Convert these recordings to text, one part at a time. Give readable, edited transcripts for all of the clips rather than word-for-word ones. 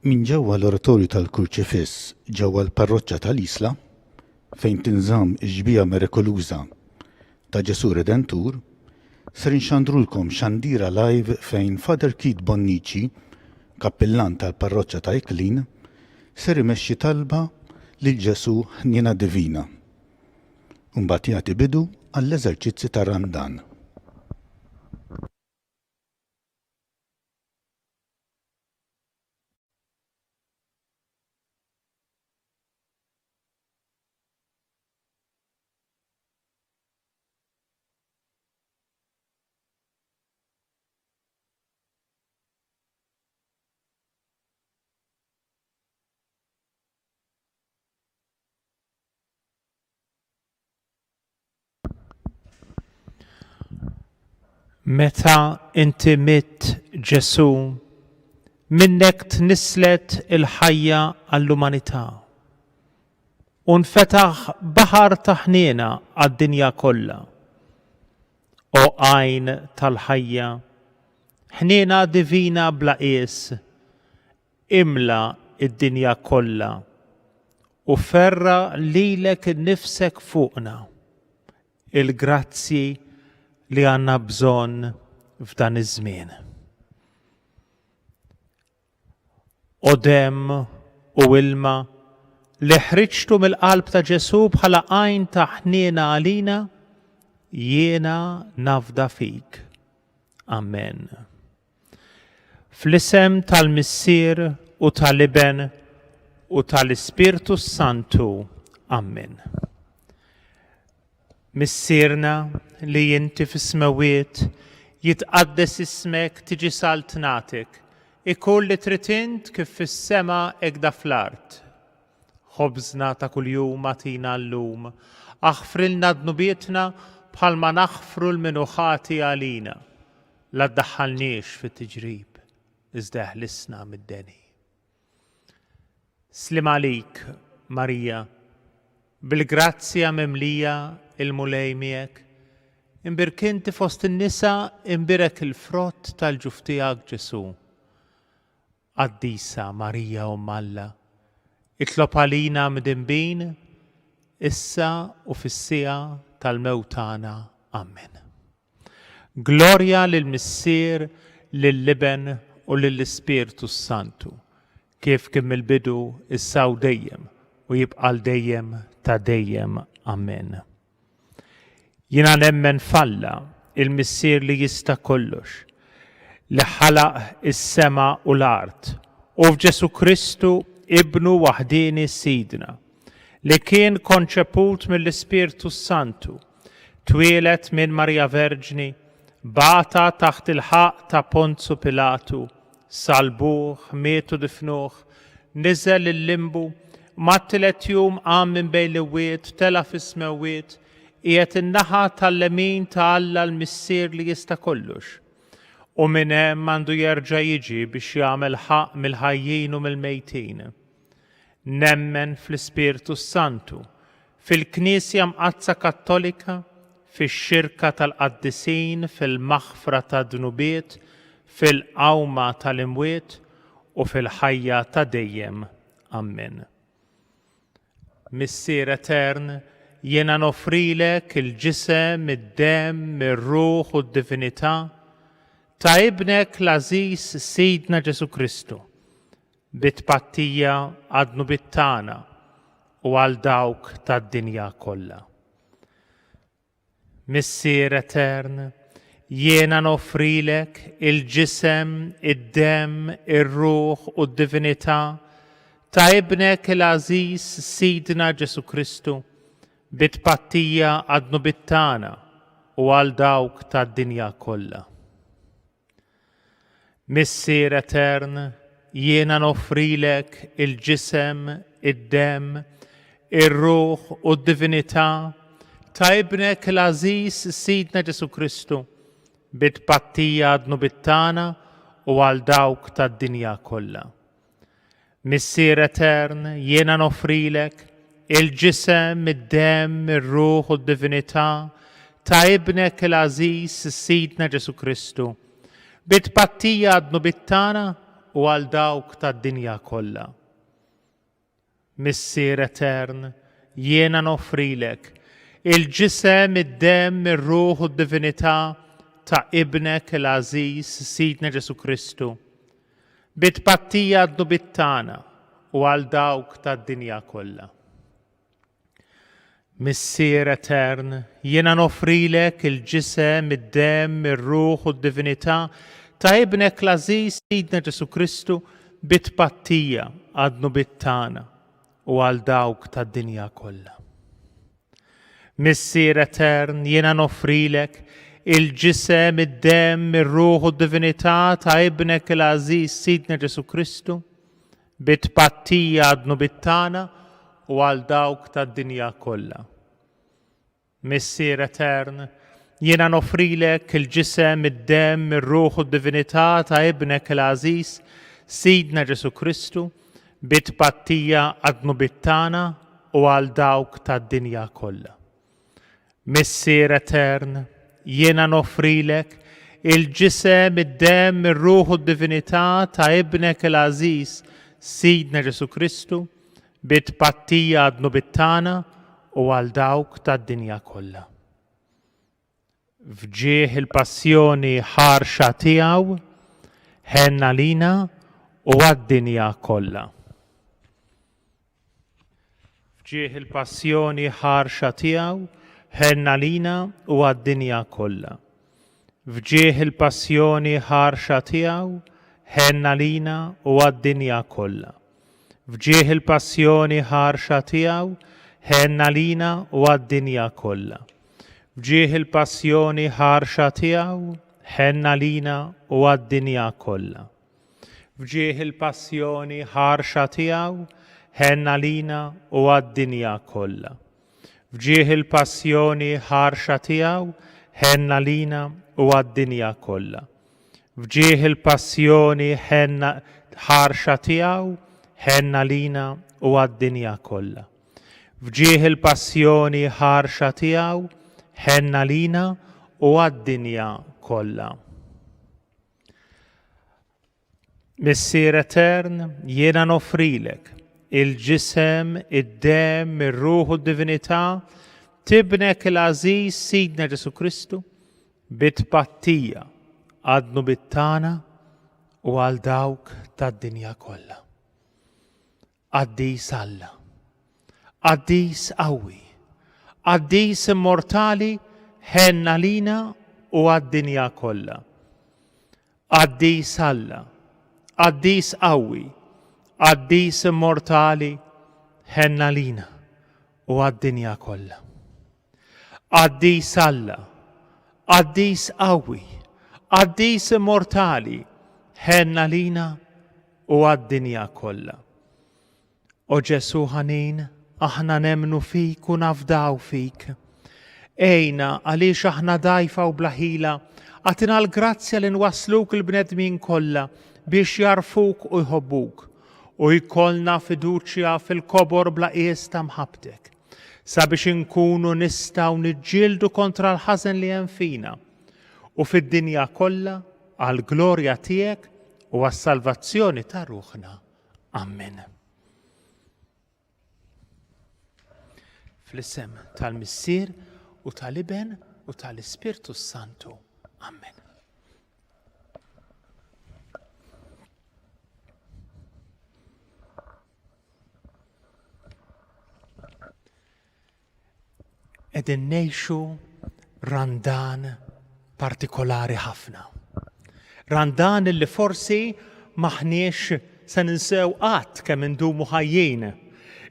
Minn ġewwa l-Oratorju tal-Kurċifiss ġewwa l-Parroċċa tal-Isla, fejn tinżamm ix-xbieha mirikoluża ta' Ġesù Redentur, ser inxandrulkom xandira live fejn Father Keith Bonnici, kappillan tal-Parroċċa ta' Iklin, ser imexxi talba lil Ġesù Ħniena Divina. U mbagħad jagħti bidu għall-eżerċizzi tar-Randan. Meta inti mitt Ġesù, minnek tnisslet il-ħajja għall-umanità. U nfetaħ baħar ta' ħniena għad-dinja kollha. O għajn tal-ħajja, ħniena divina bla qies, Imla d-dinja kollha u ferra' lilek innifsek fuqna il-grazzji li għandna bżonn f'dan iż-żmien. O demm u ilma li ħriġtu mill-qalb ta' Ġesù bħala għajn ta' ħniena għalina, jiena nafda fik. Amen. Fl-isem tal-Missier u tal-Iben u tal-Ispirtu s-Santu. Ammen. Missierna li inti fis-smewwiet, jitqaddes ismek, tiġi saltnatek, ikun li trid int kif fis-sema hekk fl-art. Ħobżna ta' kuljum agħtina llum. Aħfrilna dnubietna bħalma naħfru 'l min hu ħati għalina. La ddaħħalniex fit-tiġrib, iżda eħlisna mid-deni. Sliem għalik, Marija, bil-grazzja mimlija il-Mulej miegħek, imbierk inti fost in-nisa, imbierek il-frott tal-ġuf tiegħek Ġesù. Qaddisa Marija Omm Alla, itlob għalina mdinbin, issa u fis-siegħa tal-mewt tagħna. Ammen. Glorja lill-Missier, lill-Iben u lill-Ispirtu s-Santu, kif kien mill-bidu, issa u dejjem, u jibqa' għal dejjem ta' dejjem. Ammen. Jiena nemmen f'Alla, il-Missier li jista' kollox, li ħalaq is-sema u l-art, u f'Ġesù Kristu, Ibnu waħdieni Sidna, li kien konċeput mill-Ispirtu s-Santu, twieled minn Marija Verġni, bata taħt il-ħaqq ta' Ponzu Pilatu, Sallbuh, miet u difnuh, niżel il-limbu, mat-tielet jum qam minn bejn l-imwiet, tela' fis-smewwiet, qiegħed in-naħa tal-lemin ta' Alla l-Missier li jista' kollox. U minn hemm għandu jerġa' jiġi biex jagħmel ħaqq mill-ħajjin u mill-mejtin. Nemmen fl-Ispirtu s-Santu, fil-Knisja Mqaddsa Kattolika, fix-xirka tal-qaddisin, fil-maħfra tad-dnubiet, fil-qawma tal-imwiet, u fil-ħajja ta' dejjem. Ammen. Missier Etern, jiena noffrilek il-ġisem, id-demm, ir-ruħ u d-divinità ta' Ibnek l-għażiż Sidna Ġesù Kristu, bi tpattija għad-dnubiet tagħna u għal dawk tad-dinja kollha. Missier Etern, jiena noffrilek il-ġisem, id-demm, ir-ruħ u d-divinità ta' Ibnek il-għażiż Sidna Ġesù Kristu, bi tpattija għad-dnubiet tagħna u għal dawk tad-dinja kollha. Missier Etern, jiena noffrilek il-ġisem, id-demm, ir-ruħ u d-divinità ta' Ibnek l-għażiż Sidna Ġesù Kristu, bi tpattija għad-dnubiet tagħna u għal dawk tad-dinja kollha. Missier Etern, jiena noffrilek il-ġisem, id-demm, ir-ruħ u d-divinità ta' Ibnek il-għażiż Sidna Ġesù Kristu, bi tpattija għad-dnubiet tagħna u għal dawk tad-dinja kollha. Missier etern, jiena noffrilek il-ġisem, id-demm, ir-ruħ u d-divinità ta' Ibnek l-għażiż Sidna Ġesù Kristu, bi tpattija għad-dnubiet tagħna u għal dawk tad-dinja kollha. Missier etern, jiena noffrilek il-ġisem, id-demm, ir-ruħ u d-divinità ta' Ibnek l-għażiż Sidna Ġesù Kristu bi tpattija għad-dnubiet tagħna u għal dawk tad-dinja kollha. Missier etern, jiena noffrilek il-ġisem, id-demm, ir-ruħ u d-divinità ta' Ibnek il-għażiż Sidna Ġesù Kristu bi tpattija għad-dnubiet tagħna u għal dawk tad-dinja kollha. Missier etern, jiena noffrilek il-ġisem, id-demm, ir-ruħ u d-divinità ta' Ibnek il-għażiż, Sidna Ġesù Kristu, bi tpattija għad-dnubiet tagħna u għal dawk tad-dinja kollha. Missier etern, jiena noffrilek il-ġisem, id-demm, ir-ruħ u d-divinità ta' Ibnek il-għażiż, Sidna Ġesù Kristu, bi tpattija għad-dnubiet tagħna u għal dawk tad-dinja kollha. F'ġieħ il-passjoni ħarxa tiegħu, ħenn għalina u għad-dinja kollha. F'ġieħ il-passjoni ħarxa tiegħu, ħenn għalina u għad-dinja kollha. F'ġieħ il-passjoni ħarxa tiegħu, ħenn għalina u għad-dinja kollha. F'ġieħ il-passjoni ħarxa tiegħu, ħenn għalina u għad-dinja kollha. F'ġieħ il-passjoni ħarxa tiegħu, ħenn għalina u għad-dinja kollha. F'ġieħ il-passjoni ħarxa tiegħu, ħenn għalina u għad-dinja kollha. F'ġieħ il-passjoni ħarxa tiegħu, ħenn għalina u għad-dinja kollha. F'ġieħ il-passjoni ħenn ħarxa tiegħu, ħenn għalina u għad-dinja kollha. F'ġieħ il-passjoni ħarxa tiegħu, ħenn għalina u għad-dinja kollha. Missier etern, jiena noffrilek il-ġisem, id-demm, ir-ruħ u d-divinità t'Ibnek il-għażiż Sidna Ġesù Kristu bi tpattija għad-dnubiet tagħna u għal dawk tad-dinja kollha. Qaddis Alla, Qaddis qawwi, Qaddis immortali, ħenn għalina u għad-dinja kollha. Qaddis Alla, Qaddis qawwi, Qaddis immortali, ħenn għalina u għad-dinja kollha. Qaddis Alla, Qaddis qawwi, Qaddis immortali, ħenn għalina u għad-dinja kollha. O Ġesù ħanin, aħna nemmnu fik u nafdaw fik. Għinna għaliex aħna dgħajfa u bla ħila, agħtina l-grazzja li nwassluk il-bnedmin kollha biex jagħrfuk u jħobbuk, u jkollna fiduċja fil-kobor bla qies ta' mħabbtek, sabiex inkunu nistgħu niġġieldu kontra l-ħażen li hemm fina u fid-dinja kollha għall-glorja tiegħek u għas-salvazzjoni ta' ruħna. Amen. Fl-isem tal-Missier u tal-Iben u tal-Ispirtu Santu. Amen. Qegħdin ngħixu Randan partikolari ħafna. Randan illi forsi m'aħniex se ninsew qatt kemm indumu ħajjin.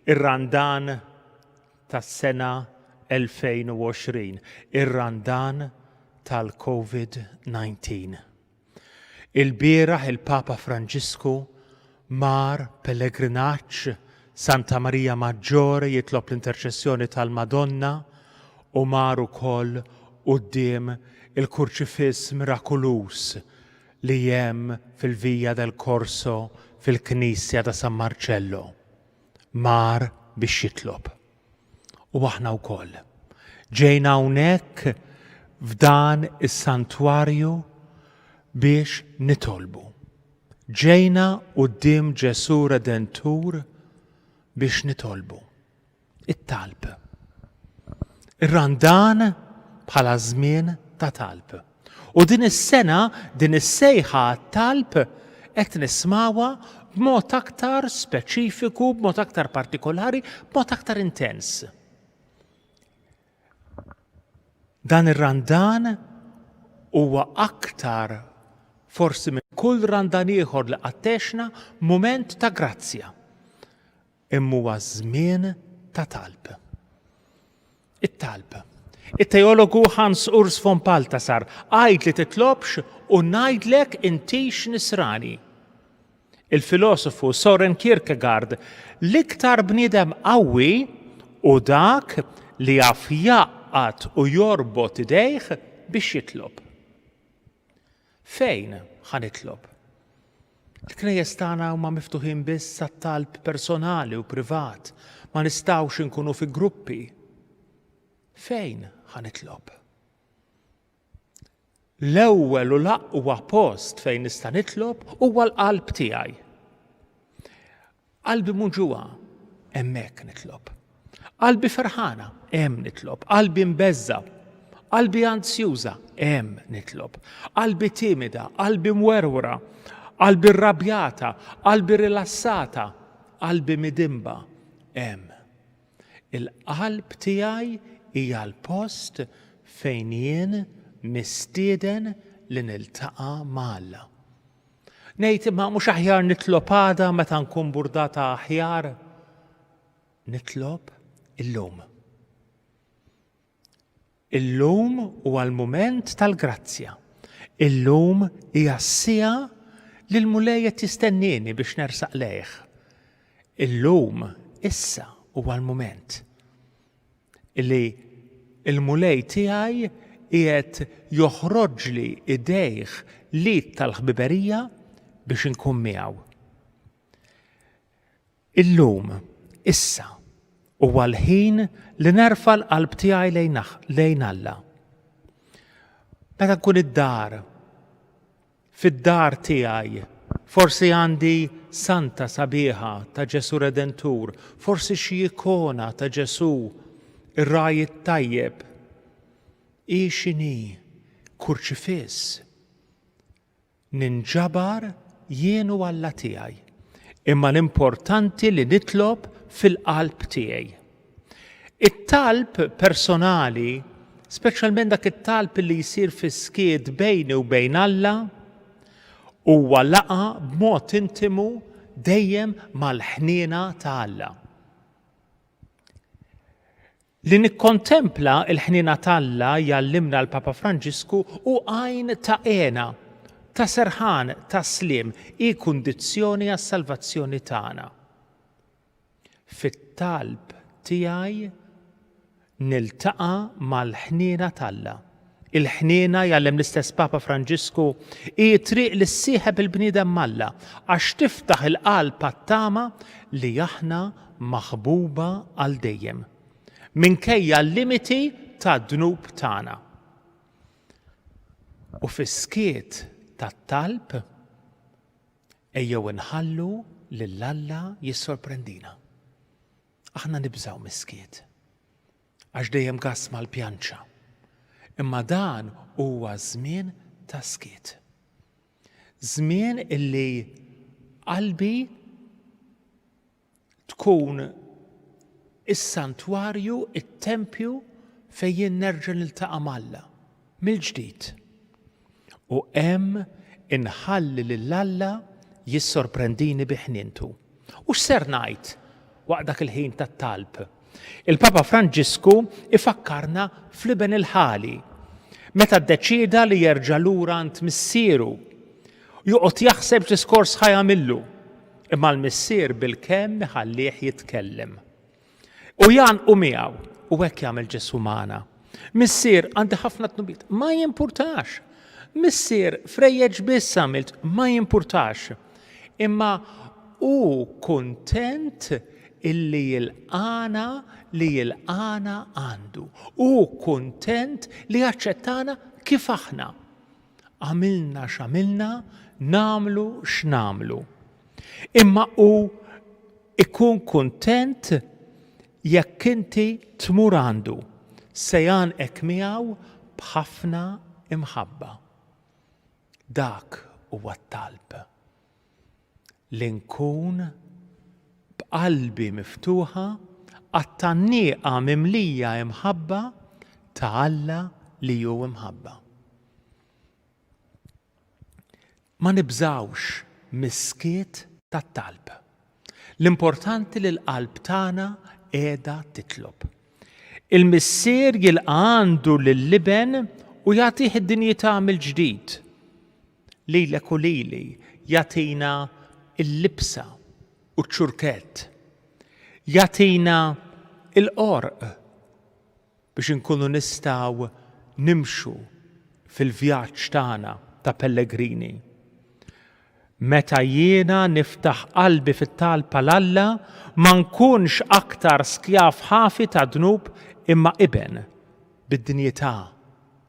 Ir-Randan tas-sena 2020, ir-Randan tal-COVID-19. Ilbieraħ il-Papa Franġisku mar pellegrinaġġ Santa Maria Maggiore jitlob l-interċessjoni tal-Madonna u mar ukoll quddiem il-Kurċifiss mirakuluż li hemm fil-Via del Corso fil-Knisja ta' San Marcello. Mar biex jitlob. U aħna wkoll. Ġejna hawnhekk f'dan is-santwarju biex nitolbu. Ġejna quddiem Ġesù Redentur biex nitolbu. It-talb. Ir-Randan bħala żmien ta' talb. U din is-sena din is-sejħa għat-talb qed nismawha b'mod aktar speċifiku, b'mod aktar partikolari, b'mod aktar intens. Dan ir-Randan huwa aktar forsi minn kull Randan ieħor li qatt għexna mument ta' grazzja. Imma huwa żmien ta' talb. It-talb. It-teologu Hans Urs von Balthasar għid li titlobx u ngħidlek intix nisrani. Il-filosofu Soren Kierkegaard, L-iktar bniedem qawwi hu dak li jaf jgħaqqad u jorbot idejh biex jitlob. Fejn ħa nitlob? Il-knejjes tagħna huma miftuħin biss għat-talb personali u privat, ma nistgħux inkunu fi gruppi. Fejn ħa nitlob? L-ewwel u l-aqwa post fejn nista' nitlob huwa l-qalb tiegħi. Qalbi muġugħa, hemmhekk nitlob. Qalbi ferħana, hemm nitlob. Qalbi mbeżża, qalbi anzjuża, hemm nitlob. Qalbi timida, qalbi mwerwra, qalbi rrabjata, qalbi rilassata, qalbi midinba, hemm. Il-qalb tiegħi hija l-post fejn jien mistieden li niltaqa' ma' Alla. Ngħid imma mhux aħjar nitlob għada meta nkun burdata aħjar? Nitlob illum. Illum huwa l-mument tal-grazzja. Illum hija s-siegħa li l-Mulej qed jistennieni biex nersaq lejh. Illum, issa huwa l-mument li l-Mulej tiegħi qiegħed joħroġli idejh l-id tal-ħbiberija biex inkun miegħu. Illum, issa, huwa l-ħin li nerfa' l-qalb tiegħi lejn Alla. Meta nkun id-dar, fid-dar tiegħi, forsi għandi santa sabiħa ta' Ġesù Redentur, forsi xi ikona ta' Ġesù, ir-ragħaj it-tajjeb. Hi x'inhi, kurċifiss. Ninġabar jien u Alla tiegħi, imma l-importanti li nitlob fil-qalb tiegħi. It-talb personali, speċjalment dak it-talb li jsir fis-skiet bejni u bejn Alla, huwa laqgħa b'mod intimu dejjem mal-ħniena ta' Alla. Li nikkontempla l-ħniena t'Alla, jgħallimna l-Papa Franġisku, hu għajn ta' hena, ta' serħan, ta' sliem, hi kundizzjoni għas-salvazzjoni tagħna. Fit-talb tiegħi niltaqa' mal-ħniena t'Alla. Il-ħniena, jgħallem l-istess Papa Franġisku, hi t-triq li ssieħeb il-bniedem m'Alla, għax tiftaħ il-qalb għat-tama li aħna maħbuba għal dejjem, minkejja l-limiti tad-dnub tagħna. U fis-skiet tat-talb, ejjew inħallu lil Alla jissorprendina. Aħna nibżgħu mis-skiet. Għax dejjem gass mal-pjanċa. Imma dan huwa żmien ta' skiet. Żmien illi qalbi tkun is-santwarju, it-tempju fejn jien nerġa' niltaqa' m'Alla mill-ġdid. U hemm inħalli lil Alla jissorprendini bi ħnientu. U x'ser ngħid waqt dak il-ħin tat-talb? Il-Papa Franġisku ifakkarna fl-iben il-ħali, meta ddeċieda li jerġa' lura għand missieru. Joqgħod jaħseb x'diskors ħa jagħmillu, imma l-missier bilkemm iħallih jitkellem. U jgħannqu miegħu, u hekk jagħmel Ġesù magħna. Missier, għandi ħafna dnubiet. Ma jimpurtax. Missier, frejjeġ biss għamilt, ma jimpurtax. Imma hu kuntent illi jilqagħna li jilqagħna għandu. Hu kuntent li jaċċettana kif aħna. Għamilna x'għamilna, nagħmlu x'nagħmlu. Imma hu ikun kuntent jekk inti tmur għandu, se jgħannqek miegħu b'ħafna imħabba. Dak huwa t-talb. Li nkun b'qalbi miftuħa għat-tgħanniqa mimlija imħabba ta' Alla li hu imħabba. Ma nibżgħux mis-skiet tat-talb. L-importanti li l-qalb tagħna qiegħda titlob. Il-Missier jilqa' għandu lill-Iben u jagħtih id-dinjità mill-ġdid. Lilek u lili jagħtina l-libsa u ċ-ċurkett. Jagħtina l-qorq biex inkunu nistgħu nimxu fil-vjaġġ tagħna ta' pellegrini. Meta jiena niftaħ qalbi fit-talb għal Alla, ma nkunx aktar skjav ħafi tad-dnub imma iben bid-dinjità,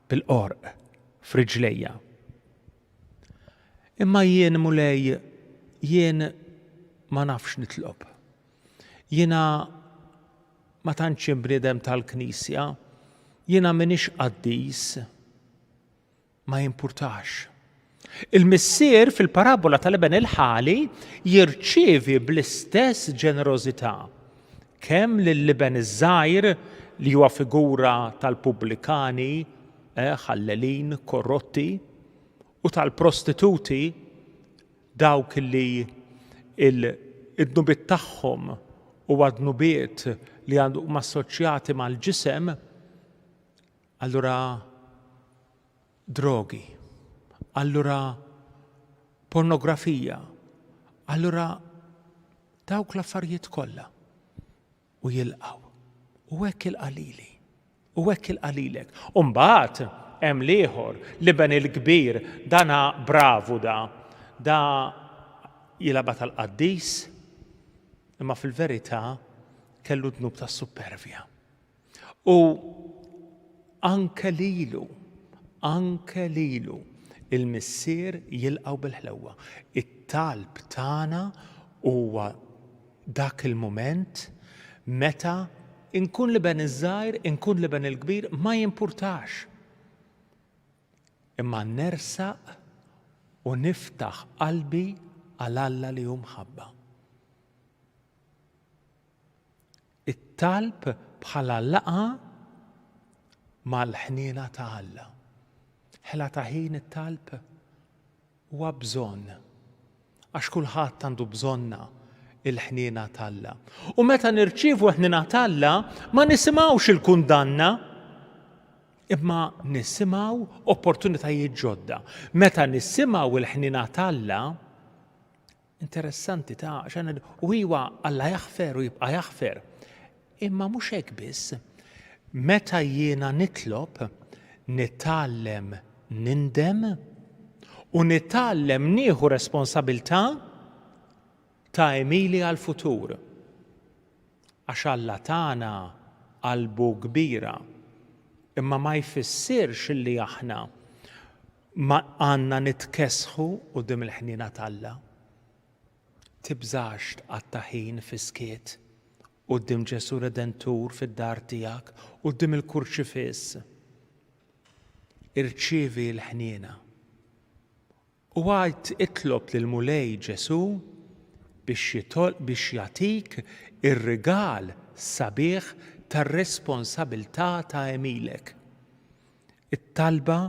bil-qorq f'riġlejja. Imma jien, Mulej, jien ma nafx nitlob. Jiena ma tantx jien bniedem tal-Knisja, jiena m'iniex qaddis. Ma jimpurtax. Il-missier fil-parabola tal-iben il-ħali jirċievi bl-istess ġenerożità kemm lill-iben iż-żgħir li huwa figura tal-pubblikani, eh, ħallelin, korrotti, u tal-prostituti Dawk li d-dnubiet tagħhom huwa dnubiet li huma assoċjati mal-ġisem, allura drogi, allura pornografija, allura dawk l-affarijiet kollha. U jilqgħu. U hekk jilqa' lili. U hekk jilqa' lilek. U mbagħad hemm l-ieħor, l-iben il-kbir, dana bravu da. Da jilgħabha tal-qaddis, imma fil-verità kellu dnub tas-suppervja. U anke lilu, anke lilu, il-Missier jilqgħu bil-ħlewwa. It-talb tagħna huwa dak il-mument meta inkun l-iben iż-żgħir, inkun l-iben il-kbir, ma jimpurtax. Imma nersaq u niftaħ qalbi għal Alla li hu mħabba. It-talb bħala laqgħa mal-ħniena ta' Alla. Ħela ta' ħin it-talb huwa bżonn. Għax kulħadd għandu bżonnha il-ħniena t'Alla. U meta nirċievu l-ħniena t'Alla ma nisimgħux il-kundanna, imma nisimgħu opportunitajiet ġodda. Meta nisimgħu l-ħniena t'Alla, Interessanti ta' għax u iwa Alla jaħfer u jibqa' jaħfer. Imma mhux hekk biss. Meta jiena nitlob, nitgħallem nindem u nitgħallem nieħu responsabilità ta' għemili għall-futur. Għax Alla tagħna qalbu kbira, imma ma jfissirx li aħna Ma għandna nitkessħu quddiem il-ħniena t'Alla. Tibżax tqatta' ħin fis-skiet quddiem Ġesù Redentur fid-dar tiegħek, quddiem il-Kurċifiss. Irċievi l-ħniena. U għid itlob lill-Mulej Ġesù biex biex jagħtik ir-rigal sabiħ tar-responsabilità ta' għemilek. It-talba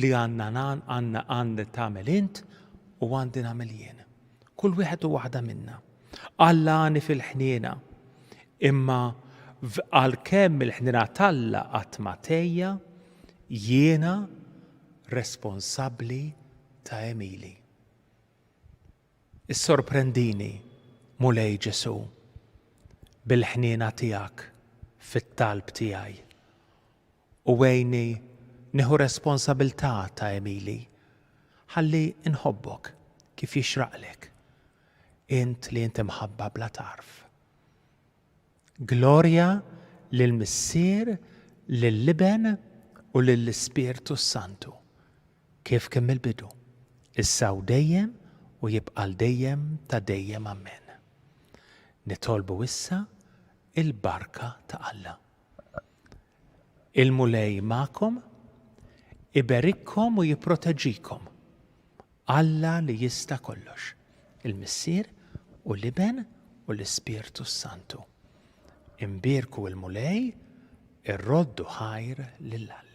li għandna għandna għandek tagħmel int u għandi nagħmel jien. Kull wieħed u waħda minna. Alla għani fil-ħniena, imma għalkemm il-ħniena t'Alla qatt ma tgħejja, jiena responsabbli ta' għemili. Issorprendini, Mulej Ġesù, bil-ħniena tiegħek fit-talb tiegħi. U għinni nieħu responsabilità ta' għemili ħalli nħobbok kif jixraqlek, int li int imħabba bla tarf. Glorja lill-Missier, lill-Iben u lill-Ispirtu s-Santu. Kif kien mill-bidu, issa u dejjem u jibqa' għal dejjem ta' dejjem. Ammen. Nitolbu issa il-barka ta' Alla. Il-Mulej magħkom, iberikkom u jipproteġikom. Alla li jista' kollox, il-Missier u l-Iben u l-Ispirtu s-Santu. Imbierku l-Mulej, irroddu ħajr lil Alla.